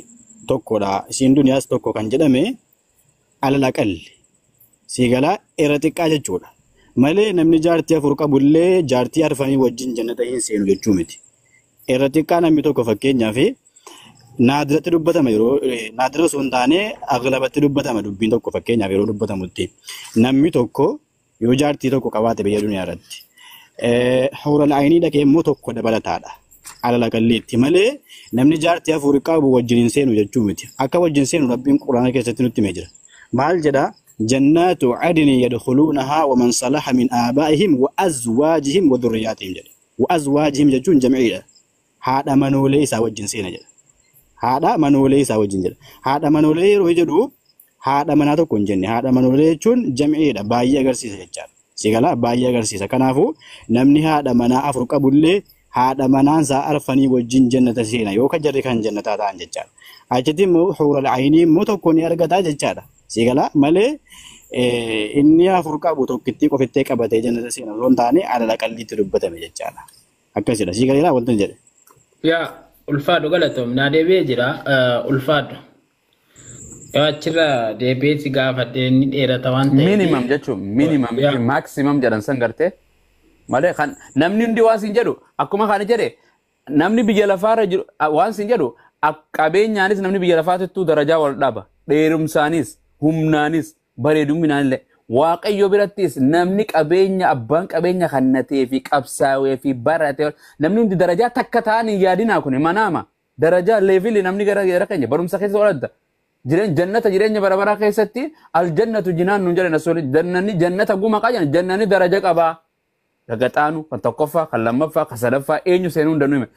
tokkodha. Isiin duniyaas tokko kan jedhame alal aqalli siigalaa irra xiqqaa jechuudha. Malee namni jaartii afur qabullee jaartii arfanii wajjin jannata hin seenu jechuu miti. Irra xiqqaa namni tokko fakkeenyaaf naadiratti dubbatama yeroo naadira osoo hin taane aglabatti dubbatama dubbiin tokko fakkeenyaaf yeroo dubbatamutti namni tokko yoo jaartii tokko qabaate biyya duniyaa irratti huural aynii dhaqee immoo tokko dabalataadha. Alal aqalliitti malee namni jaartii afur qabu wajjin hin seenu jechuu miti. Akka wajjin seenu rabbiin quraana keessatti nutti himee jira. Maal jedha? Jannaatu adni yadkhuluunahaa wa man salaha min aabaa'ihim wa azwaajihim wa dhurriyyaatihim jedha. Wa azwaajihim jechuun jamciidha. Haadha manoolee isaa wajjin seena jedha. Haadha manoolee isaa wajjin jedha. Haadha manoolee yeroo jedhu haadha manaa tokko hin jenne. Haadha manoolee jechuun jamciidha. Baay'ee agarsiisa jechaadha. Sigalaa baay'ee agarsiisa. Kanaafuu namni haadha manaa afur qabullee haadha manaan isaa arfanii wajjin jannata seena yookaan jarri kan jannataa ta'an jechaadha. Achitti immoo huural aynii immoo tokko ni argata jechaadha. Sigalaa malee inni afur qabu tokkittii qofittee qabatee jannata seena osoo hin taane alal aqalliitti dubbatame jechaadha. Akkasidha. Sigaleeraa wanti jedhe. Yaa ulfaadhu galatoom naa deebi'ee jira ulfaadhu. Yoo achirra deebi'ee si gaafadhe inni dheerata waan ta'eef. Minimum jechuun minimum Yaa. maximum jedhan san gartee malee kan namni hundi waan siin jedhu akkuma kana jedhe namni biyya lafaarra jiru waan siin jedhu qabeenyaanis namni biyya lafaatittuu darajaa wal dhaba dheerumsaanis humnaanis bareeduminaan waaqayyo birattis namni qabeenya abbaan qabeenya kannatee fi qabsaawee fi baratee namni hundi darajaa takka ta'an hin yaadinaa kun manaama darajaa leevilii namni gara gara keenya barumsa keessa wal adda. Jireenya jannata jireenya bara baraa keessatti aljannatu jinaan nuun jedhan rasuulli jannanni jannata guma qaba jannanni daraja qabaa. Gagaxaanu kan tokkoffaa kan lammaffaa kan sadaffaa eenyu seenuu hin dandeenye.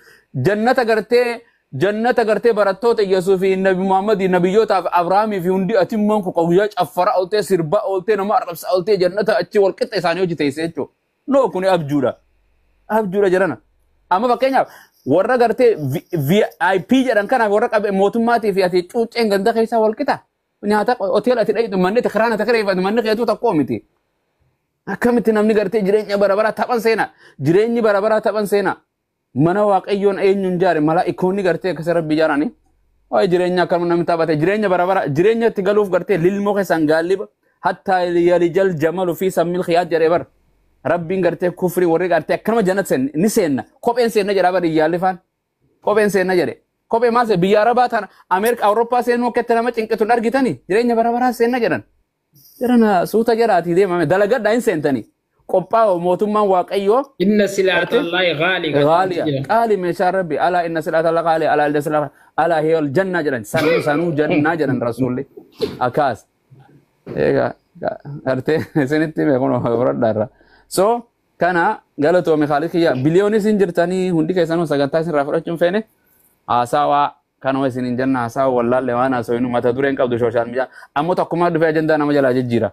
Jannata gartee barattoota Yesuus fi Nabi Muhammad nabiyyootaaf Abrahaamii fi hundi atimmaan kun guyyaa caffara ooltee sirbaa ooltee nama arrabsaa ooltee jannata achi wal qixxa isaanii hojii teessee jechuudha. Noo kuni abjuudha. Abjuudha jedhana. Amma fakkeenyaaf warra gartee VIP jedhan kanaaf warra qabe mootummaatii fi ati cuucceen ganda keessaa wal qixa. Nyaata hoteela ati dhayitu manni kiraan ati kireeffatu manni keetuu tokkoo miti. Akkamitti namni gartee jireenya bara baraa taphan seena. Jireenyi bara baraa taphan seena. Mana waaqayyoon eenyuun jaare malaa'ikoonni gartee akkasa rabbi ijaarani. Waa'ee jireenya akkam namni taphate jireenya bara baraa jireenya itti galuuf gartee lilmoo keessaan gaalliba. Hattaa yalijal jamalu fi sammil khiyaat jedhee bara. Rabbiin gartee kufrii warri gartee akkanuma jannat seenna ni seenna kopheen seenna jedhaa bari iyyaalli faan. Kopheen seenna jedhe. Kophee maal seena biyya Arabaa tana Ameerika Awurooppaa seenuu akkatti nama cinqitu hin argitani jireenya bara baraa seenna jedhan. Jedhan suuta jedhaatii deemame dalagadhaa hin seentani. Qophaa'u mootummaan Waaqayyoo. Inna silaata Allaahi ghaali. Ghaaliya. Qaali meeshaan Rabbi. Alaa inna silaata Allaahi ghaali. Alaa inna silaata alaa hiya jannaa jedhan. Sanuu sanuu jannaa jedhan rasuulli. Akkaas. Egaa gartee isinitti hime kun fudhadhaa irra. So kana galatoomi Khaalid kiyya biliyoonii isin jirtanii hundi keessanuu sagantaa isinirraa fudhachuun feene haasawaa kanuma isin hin jenna haasawaa wallaalle waan haasawinu mata dureen qabdu sooshaal miidiyaa ammoo tokkummaa dhufee ajandaa nama jalaa jijjiira.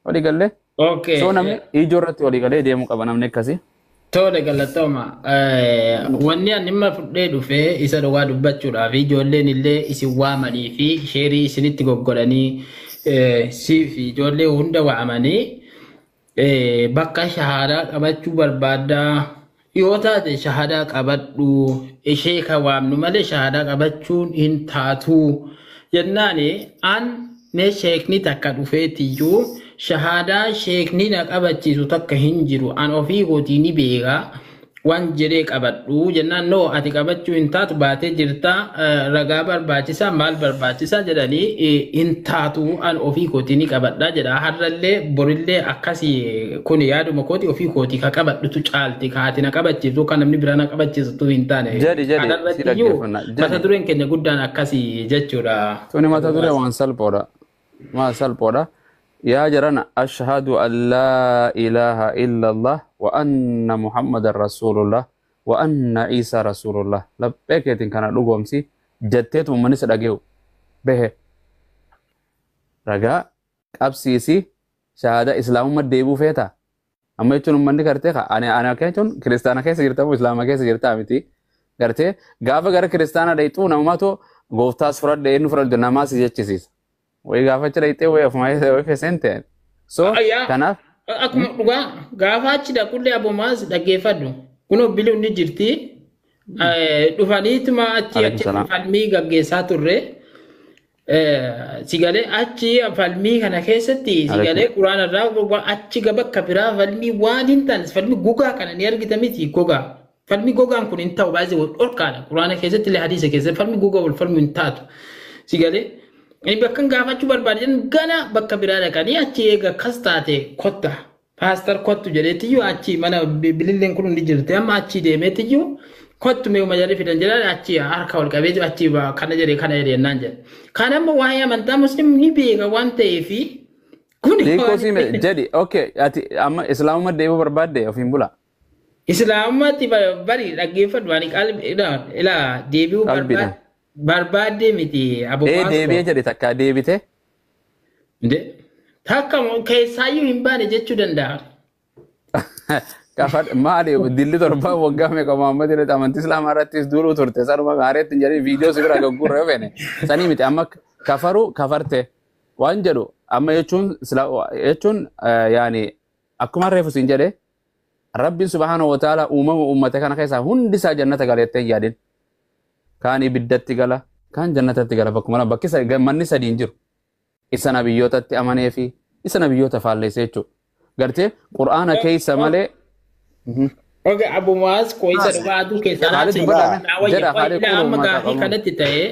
Walii gallee? Okay. So namni ijoo irratti walii galee deemuu qaba namni akkasii. Tole galatooma. Wanni ani amma fudhee dhufee isa dhugaa dubbachuudhaaf ijoolleen illee isin waamanii fi sheerii isinitti goggodhanii siif ijoollee hunda waamanii bakka shahaadaa qabachuu barbaaddaa yoo taate shahaadaa qabadhu ishee kan waamnu malee shahaadaa qabachuun hin taatu jennaani an mee sheekni takka dhufeetiyyuu shahaadaa sheekni na qabachiisu takka hin jiru an ofii kootii ni beeka waan jedhee qabadhu jennaan noo ati qabachuu hin taatu baatee jirta ragaa barbaachisaa maal barbaachisaa jedhanii hin taatu an ofii kootii ni qabadha jedha har'allee borillee akkasii kun yaaduma kooti ofii kootii ka qabadhutu caalti ka ati na qabachiiftu kan namni biraa na qabachiisutu hin taane. Jedhi jedhi si Kanarratti iyyuu dhaggeeffanna. mata Jedhi. dureen keenya guddaan akkasii jechuudha. Tuni mata duree waan salphoodha. Waan salphoodha. Yaa jarana ashhadu an laa ilaaha illallah wa anna muhammadan rasulullah wa anna isa rasulullah. Laphee keetiin kana dhugoomsi jetteetu uummanni si dhagee'u. Behe ragaa qabsiisi shahaadaa islaamummaa deebuu feeta. Amma jechuun uummanni gartee ani ani akka jechuun kiristaana keessa jirta moo islaama keessa jirta miti. Gartee gaafa gara kiristaana dhayxuu namummaatu gooftaas fudhadhe eenyu fudhadhe namaas jechisiisa. Wayii gaafa achi dhayxee wayii ofuma wayii feeseen ta'e. So Ayyaa. kanaaf Akkuma dhugaa gaafa achi dhaqullee aboomaas dhaggeeffadhu. Kunoo biluun ni jirti. Dhufaniituma achi Alaikum achi salaam. falmii gaggeessaa turre. Sigalee achi falmii kana keessatti sigalee quraana irraa achi bakka biraa falmii waan hin taane falmii gogaa kana ni argita miti gogaa. Falmii gogaan kun hin ta'u baay'ee wal dhorkaadha. Quraana keessatti illee hadiisa keessatti falmii gogaa wal falmuu hin taatu. Sigalee inni bakka gaafachuu barbaadan gana bakka biraa dhaqanii achi eega akkas taate kotta. Paastar kottu jedheetiyyuu achi mana bililleen kun ni jirti amma achi deemeetiyyuu kottu mee uma jarri fidan jedhaan achi harka ol qabee achi kana jedhee kana jedhee naan jedhe. Kan amma waa'ee amantaa muslim ni beeka waan ta'eefi kun Hiikoo si jedhi okay ati amma islaamummaa deebuu barbaadde ofiin bula. Islaamummaatti bari dhaggeeffadhu ani qalbi ilaa deebi'uu Qalbiidhaan. barbaadde miti Ee abukaatoo. deebi'ee jedhi takka deebite. Takka keessaayyuu hin baane jechuu danda'a. Kafa maali dilli torbaan waggaa meeqa Muhammad irratti amantii islaamaa irrattis duuluu turte sanuma gaareetti hin jedhin viidiyoo si bira gagguurra yoo feene sanii miti amma kafaruu kafarte waan jedhu amma jechuun jechuun yaani akkuma reefu siin jedhe Rabbiin subhaanahu wa ta'ala uumama uummata kana keessaa hundi isaa jannata galeettee hin yaadin. Kaan ibiddatti gala kaan jannatatti gala bakkuma lama bakki manni sadi hin jiru. Isa nabiyyootatti amanee fi isa nabiyyoota faalleessee jechuudha. Gartee qur'aana keessa malee Oge Abu Muaz ko isa dhugaa aduu keessaa Khaalid laatti dubbadha. Jedha Khaalid amma kun uummata gaafii qabu. kanatti ta'e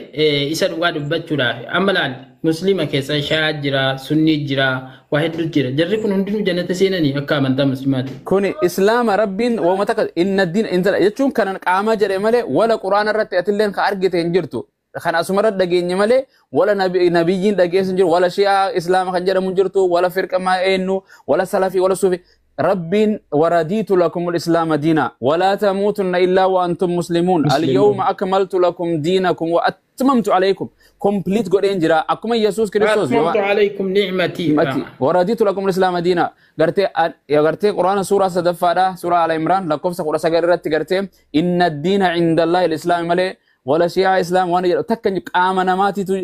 isa dhugaa dubbachuudhaaf amma laal muslima keessa shaa jira sunnii jira waa hedduu jira jarri kun hundinuu jannata seenanii akka amantaa muslimaati. Kuni islaama rabbiin waanuma takka inna diina intala jechuun kanan qaama jedhe malee wala quraana irratti atilleen ka argite hin jirtu. Kan asumarra dhageenye malee wala nabiyyiin dhageessu hin jiru wala shi'aa islaama kan jedhamu hin jirtu wala firqa maa eenyu wala salafii wala suufii. Rabbiin waradiitu lakum islaama diina walaa tamuutunna illaa wa antum muslimuun alyawma akmaltu lakum diinakum wa atmamtu alaykum complete godheen jira akkuma Yesuus Kiristoos Atmamtu alaykum ni'matii. Mati waradiitu lakum islaama diina gartee gartee quraana suuraa sadaffaadha suuraa ala imraan lakkoofsa 19 irratti gartee inna diina cinda allahi alislaami malee wala shi'aa islaam waan jedhu takka hin jiru. Qaama namaatiitu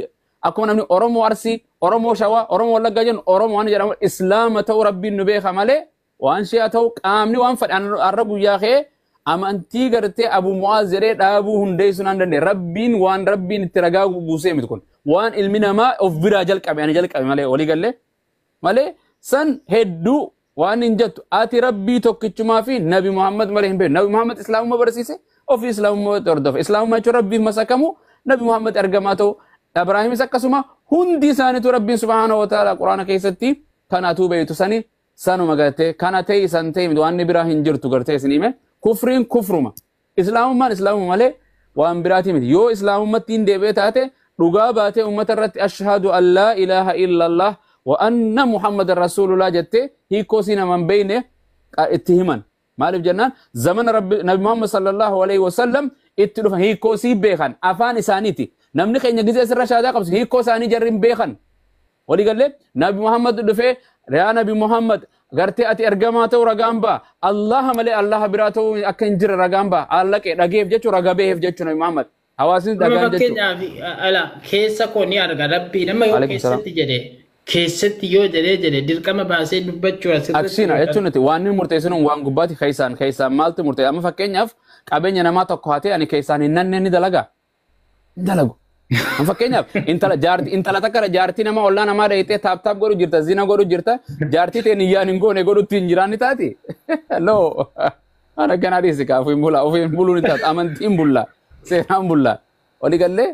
akkuma namni oromoo arsii oromoo shawaa oromoo wallaggaa jennu oromoo waan jedhamu islaama ta'uu rabbiin nu beeka malee waan shi'aa ta'uu qaamni waan fedhe har'a guyyaa ka'ee amantii gartee Abu Mu'aaz jedhee dhaabuu hundeessuu naan danda'e rabbiin waan rabbiin itti ragaa buusee miti kun waan ilmi namaa of biraa jalqabe ani jalqabe malee walii gallee malee san hedduu waan hin jettu ati rabbii tokkichumaa fi nabi Muhammad malee hin beeknu nabi Muhammad islaamummaa barsiise ofii islaamummaa hordofe islaamummaa jechuun rabbiif masakamu nabi Muhammad ergamaa ta'u Ibraahimis akkasuma hundi isaaniitu rabbiin subhaanahu wa ta'ala quraana keessatti kan atuu beektu sani Sanuma gartee kana ta'e san ta'e miti waan biraa hin jirtu gartee isin hime kufriin kufruma. Islaamummaan islaamuma malee waan biraati miti. Yoo islaamummaatti hin deebi'e taate dhugaa baatee uummata irratti ashhadu an laa ilaaha illallah wa anna muhammadan rasuulullah jettee hiikoo sii naman beeyne itti himan. Maaliif jennaan zamana rabbi nabi Muhammad sallallahu alaihi wasallam itti dhufan hiikoo sii beekan afaan isaaniiti. Namni keenya gizee sirra shaadaa qabsu hiikoo isaanii jarri hin beekan. Walii gallee nabi Muhammad dhufee yaa nabi Muhammad gartee ati ergamaa ta'u ragaan ba'a. Allaha malee Allaha biraa ta'uu akka hin jirre ragaan ba'a. Allaqee dhageef jechuun raga beef jechuun nabi Muhammad. Hawaasni Nama dhagaan jechuudha. fakkeenyaaf ala keessa koo ni arga rabbii nama yoo Alaikum salaam. keessatti jedhe keessatti yoo jedhee jedhe dirqama baasee dubbachuu asirratti Aksina jechuun nuti waan nuyi murteessinu waan gubbaati keessaan keessaan maaltu murteessa amma fakkeenyaaf qabeenya namaa tokko hatee ani keessaan hin nanne ni dalaga. Hin dalagu. Amma fakkeenyaaf intala jaartii intala takka jaartii nama ollaa namaa dhayitee taap taap godhu jirta zina godhu jirta jaartii ta'e niyyaan hin goone godhutti hin jiraan ni taati. Loo waan akkanaa dhiisi kaa ofiin bulaa ofiin buluu ni taatu amantiin bulla seeraan bulla walii gallee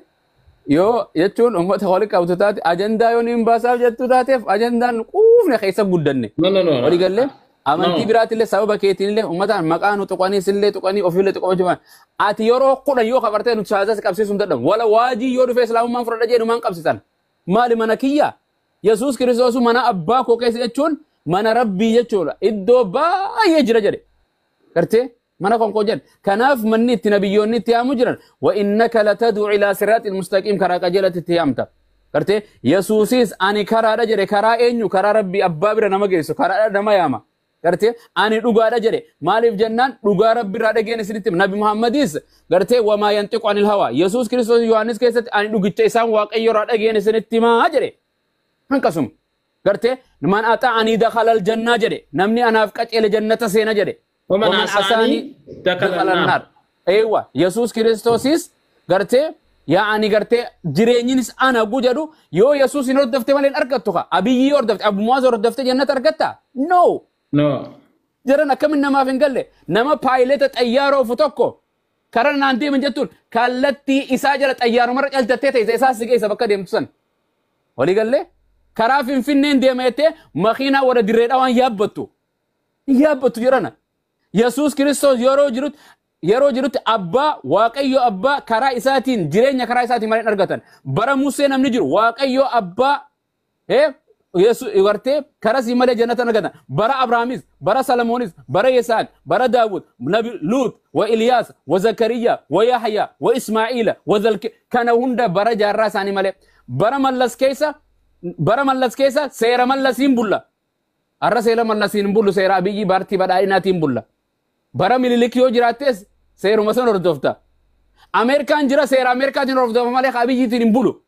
yoo jechuun uummata wali qabtu taate ajandaa yoo niin baasaaf jettu taateef ajandaan quufne keessa guddanne. No, no, no, no. Walii gallee amantii No. biraatillee sababa keetiinillee uummataan maqaa nu tuqanii sillee tuqanii ofiillee tuqamachuu bahan. Ati yeroo kudhan yoo kabartee nu shaazas qabsiisuu hin dadhabu. Wala waajii yoo dhufee islaamummaan fudhadha jedhu maan qabsiisan. Maali mana kiyya? Yesuus Kiristoos mana abbaa koo keessa jechuun mana rabbii jechuudha. Iddoo baay'ee jira jedhe. Gartee mana konkoo jedhe. Kanaaf manni itti nabiyyoonni itti yaamu jiran. Wa innaka lataduu ilaa siraatil mustaqiim karaa qajeelatti itti yaamta. Gartee Yesuusis ani karaadha jedhe karaa eenyu karaa rabbii abbaa bira nama geessu karaadha nama yaama. Gartee ani dhugaadha jedhe maaliif jennaan dhugaa rabbi irraa dhageen isinitti hima. Nabi Muhammadis gartee wamaa yantiqu anil hawaa Yesuus Kiristoos Yohaannis keessatti ani dhugicha isaan waaqayyo irraa dhageen isinitti himaa jedhe. Hanqasuma. Gartee man axa'anii dakhala aljannaa jedhe namni anaaf qaceele jannata seena jedhe. Waman Waman asaanii asaanii dakhala dakhala annaar. annaar. Eewwa Yesuus Kiristoosis gartee yaa'ani gartee jireenyinis ana gu jedhu yoo Yesuus hin hordofte malee hin argattu ka Abiyyi yoo hordofte Abu Muwaaz hordofte jannata argatta? No. No. Jiran akkamin namaaf hin galle nama paayileta xayyaara ofu tokko karaa naan deeman jettuun kallattii isaa jala xayyaarumarra caltattee ta'e isaa si geessa bakka deemtu san. Walii gallee karaa Finfinneen deema jettee makiinaa warra dirree dhawaan yaabbattu. Hin yaabbattu jedhana. Yesuus Kiristoos yeroo jirutti abbaa Waaqayyo abbaa karaa isaatiin jireenya karaa isaatiin malee hin argatan. Bara Musee namni jiru Waaqayyo abbaa gartee karaa sii malee jannata hin argatan. Bara Abrahaamis, bara Salomoonis, bara Yisaaq, bara Daawud, Nabi Luut, wa Iliyaas, wa Zakariyaa, wa Yahyaa, wa Ismaa'iila, wa Zalki kana hunda bara jaarraa isaanii malee. Bara Mallas keessa seera Mallasiin bulla. Har'a seera Mallasiin hin bullu seera Abiyyi paartii badhaadhinaatiin bulla. Bara Minilik yoo jiraattes seeruma sana hordofta. Ameerikaan jira seera Ameerikaatiin hordofa malee Abiyyiitiin hin bulu.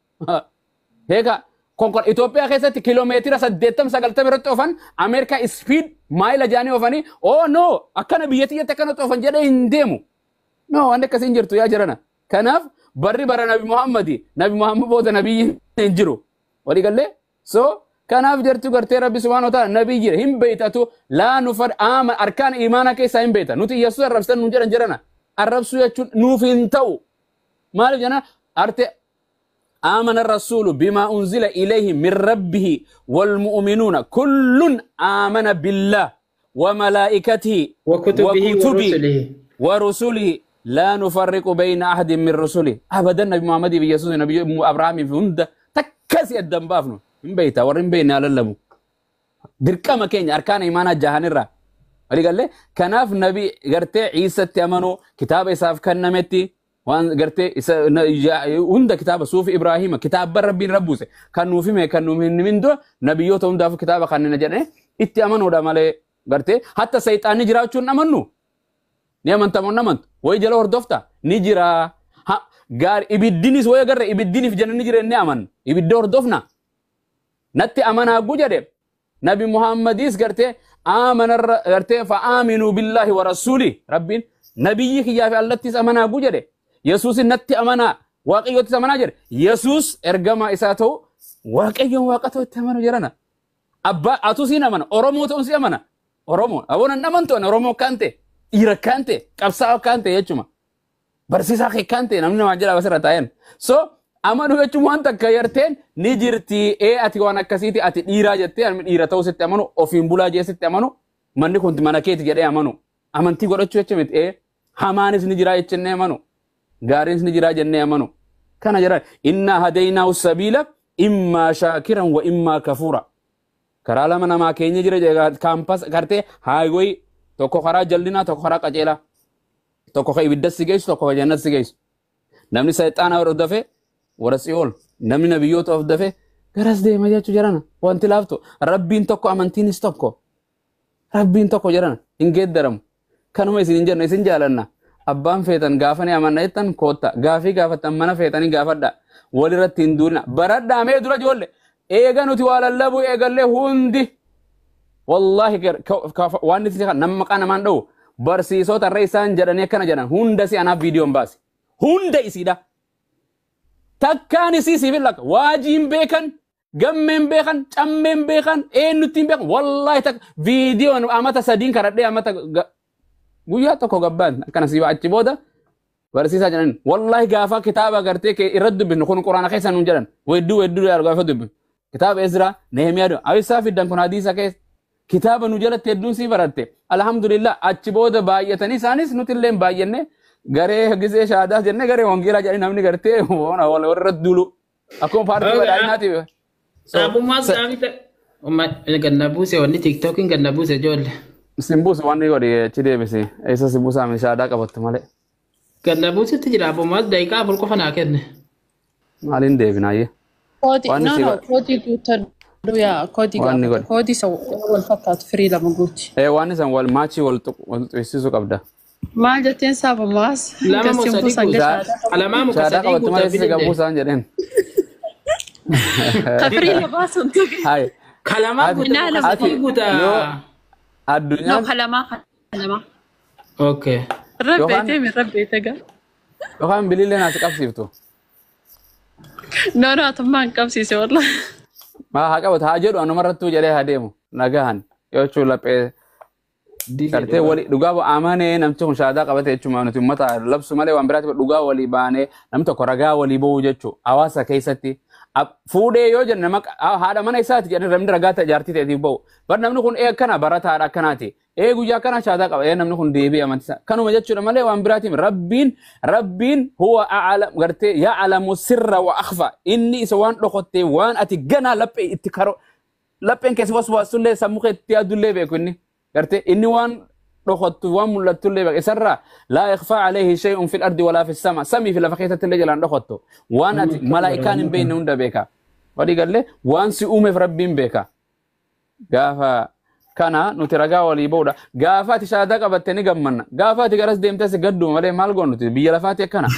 Heeka konkol Itoophiyaa keessatti kiiloomeetira 80 90 irratti oofan Ameerikaa speed maayila jaanii oofanii oh no akkana biyya tiyyatti akkana oofan jedhee hin deemu. No waan akkasii hin jirtu yaa jirana. Kanaaf barri bara Nabi Muhammadi Nabi Muhammad booda nabiyyi hin jiru. Walii gallee so kanaaf jirtu gartee Rabbi subhaanahu wa ta'ala nabiyyi hin beeytatu laa nufar ama arkaan imaana keessaa hin beeyta. Nuti Yesuus arrabsan nuun jedhan jirana. Arrabsuu jechuun nuuf hin ta'u. Maaliif jenna arte آمن الرسول بما أنزل إليه من ربه والمؤمنون كل آمن بالله وملائكته وكتبه ورسله. ورسله لا نفرق بين أحد من رسله أبدا. نبي محمد بيسوس نبي أبراهيم في هند تكسي الدم بافنو من بيتا ورين بين على اللبو dirqama keenya arkaana imaanaa jahanirra walii galee kanaaf nabi gartee Iisatti amanuu kitaaba isaaf kennametti waan gartee isa hunda kitaaba suufi Ibraahima kitaaba rabbiin rabbuuse kan nuuf hime kan nuuf hin himin dura nabiyyoota hundaaf kitaaba kanneen jedhee itti amanuudha malee gartee hatta sayxaanni jiraachuun amannu ni amantamoo hin amantu wayi jala hordofta ni jira ha gaar ibiddinis wayi agarre ibiddiniif jenna ni jira inni amannu ibidda hordofna natti amanaa gu jedhe nabi Muhammadis gartee amana gartee fa aminu billahi wa rasuli rabbiin nabiyyi kiyyaa fi allattis amanaa gu jedhe Yesuus natti amanaa waaqayyoottis amanaa jedhe Yesuus ergamaa isaa ta'u waaqayyoon waaqa ta'u itti amanu jedhana abbaa atuu siin amana Oromoo ta'uun si amana Oromoo aboon hin amantu ani Oromoo kan ta'e dhiira kan ta'e qabsaa'aa kan ta'e jechuma barsiisaa kee kan ta'e namni namaa jedha asirra taa'een so Amanuu jechuun waan takka yarteen ni jirti ee ati waan akkasiiti ati dhiiraa jettee ani dhiira ta'uu sitti amanu ofiin bulaa jee sitti amanu manni kun mana keeti jedhee amanu amantii godhachuu jecha miti ee hamaanis ni jiraa jennee amanu gaariinis ni jiraa jennee amanu kana jedhan innaa hadaynaahu sabiila immaa shaakiran wa immaa kafuura karaa lama namaa keenya jira jedhe kaampaas gartee haayiwee tokko karaa jallinaa tokko karaa qajeelaa tokko ka ibidda si geessu tokko ka jannata si geessu namni sayxaana hordofe warra si'ool namni nabiyyoota hordofe garas deema jechuu jarana wanti laaftu rabbiin tokko amantiinis tokko rabbiin tokko jarana hin geeddaramu kanuma isin hin jennu isin jaalanna abbaan feetan gaafa ni amanna jettan kootta gaafii gaafattan mana feetanii gaafadha walirratti hin duulina baradhaa mee dura joolle eega nuti waa lallabuu eegallee hundi wallahi waan nuti nama maqaa namaan dha'u barsiisota irra isaan jedhanii akkana jedhan hunda si anaaf viidiyoon baase hunda isiidha takkaan isii siif hin lakka waajiin beekan gammeen beekan cammeen beekan eenyutti hin beekan wallahi takka viidiyoon amata sadiin karadhee amata guyyaa tokko gabbaan akkana si achi booda barsiisaa jedhan wallahi gaafa kitaaba gartee kee irra dubbifnu kun quraana keessa nuun jedhan weedduu weedduu gaafa dubbifnu kitaaba Ezra Nehemiyaa dha ayisaa fiddan kun hadiisa keessa kitaaba nu jalatti hedduun sii baratte alhamdulillah achi booda baay'atanii isaanis nuti illee baay'anne garee gisee shaadaas jenne garee wangeelaa jedhanii namni gartee warra duulu akkuma paartii badhaadhinaatiif. Saabummaa saamita. Ganna buuse wanni tiktookiin ganna buuse ijoollee. Simbuuse waan godhe achi deebise eessa simbuusaa shaadaa qabattu malee. Ganna buusetti jira abummaas daqiiqaa 4 qofa naa kenne. Maaliin deebinaayyee? Kooti no no kooti guuttadhu yaa kooti gaafata kooti isa wal fakkaatu firii lama guuti. Ee waan isan wal maachii wal tuqsiisuu qabda. Maal jetteen saabummaas? Lama moo sadii guutaa? Lamaa moo Shaadaa sadii qabattu guutaa malee si bilillee. gabuusaan jedheen. Ka firii lamaa sun tuqe. Hai. Kalamaa Ati guutaa moo ati sadii yoo guutaa? No addunyaan kalamaa kalamaa. Okay. yookaan Rabbeetee mi rabbeete gaa. yookaan bilillee naas qabsiiftu. No no atummaa hin qabsiise wallahi. Maa haa qabatu haa jedhu anumarrattuu jedhee haa deemu nagahan yoo jechuun laphee Dide gartee dhugaa. walii dhugaa amanee namti kun shaadaa qabate jechuudha nuti uummata labsu malee waan biraatti dhugaa walii baanee namni tokko ragaa walii ba'uu jechuudha hawaasa keessatti fuudhee yoo jenne nama haadha mana isaati jedhanii namni ragaa ta'e jaartii ta'eetiif ba'u bar namni kun ee akkana barataadha akkanaati ee guyyaa akkana shaadaa qaba ee namni kun deebi'e amantiisa kanuma jechuudha malee waan biraatiin rabbiin rabbiin huwa a'lam gartee ya'lamu sirra wa akhfa inni isa waan dhokottee waan ati ganaa laphee itti karo lapheen keessa waswaasullee sammuu keetti yaadullee beeku inni gartee inni waan dhokottu waan mul'attullee beeku isarraa laa yakhfaa alayhi shay'un fil ardi walaa fis sama samii fi lafa keessatti illee jalaan dhokottu waan ati malaa'ikaan hin beekne hunda beeka walii gallee waan si uumeef rabbiin beeka gaafa kana nuti ragaa walii ba'uudha gaafa ati shaadaa qabatte ni gammanna gaafa ati garas deemtes gadduma malee maal goonu nuti biyya lafaati akkana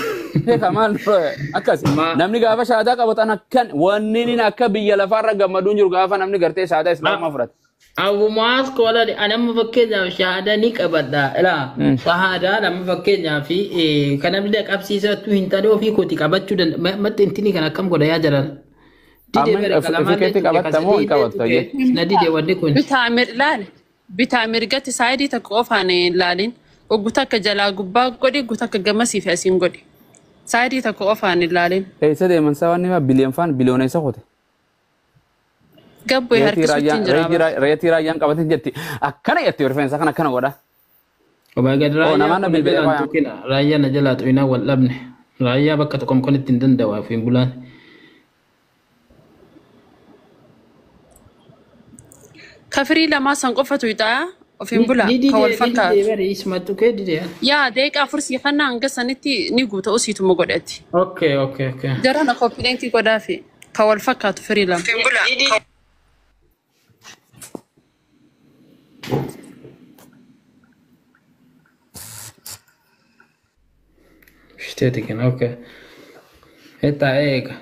beeka maal akkas Ma namni gaafa shaadaa qabatan akkan wanni inni akka biyya lafaarra gammaduun jiru gaafa namni gartee shaadaa islaamaa fudhate. Abumaas kola anamma fakkeenyaaf shaadaa ni qabadha. Ilaa shaadaa nama fakkeenyaaf kan namni qabsiisattu hin taane ofii kooti qabachuu danda'a. Matti intini kan akkam godha yaa jaran. Dide Amma bare ofii kalamallee keetti tuqe ka qabatta moo hin sadiillee qabattu tuqe ayyee? na dide wanni kun. Bitaa ilaali. Bitaa mirgatti saayidii tokko qofaan hin ilaalin. Oggu takka jalaa gubbaa godhi, oggu takka gamasii fi asiin godhi. Saayidii tokko qofaan hin ilaalin. Eessa deeman isaa waan himaa biliyoon faan biliyoona isa qote. Gabboy Reetii harkisuutti hin raayyaan jira bara. reetii raayyaan qabatin jetti akkana jetti rifeensa kana akkana godha. Obaa gad Oo raayyaa namaan na kun na bilbilee jalaan faaya. tuqina. Raayyaa na jalaa tuqinaa wal dhabne. Raayyaa bakka tokko konitti hin danda'u ofiin bulaan. Ka firii lamaa san qofatu ixaa ofiin Ni bulaa ni ka dide wal ni dide fakkaatu. bare isuma tuqee dide. Yaa deeqa afur sii kannaa hanga sanitti ni guuta usiituma godhatti. Okay okay okay. Jarana koppileenkii godhaafi ka wal fakkaatu firii lama. Shteeti kenna okay. Hetta eega.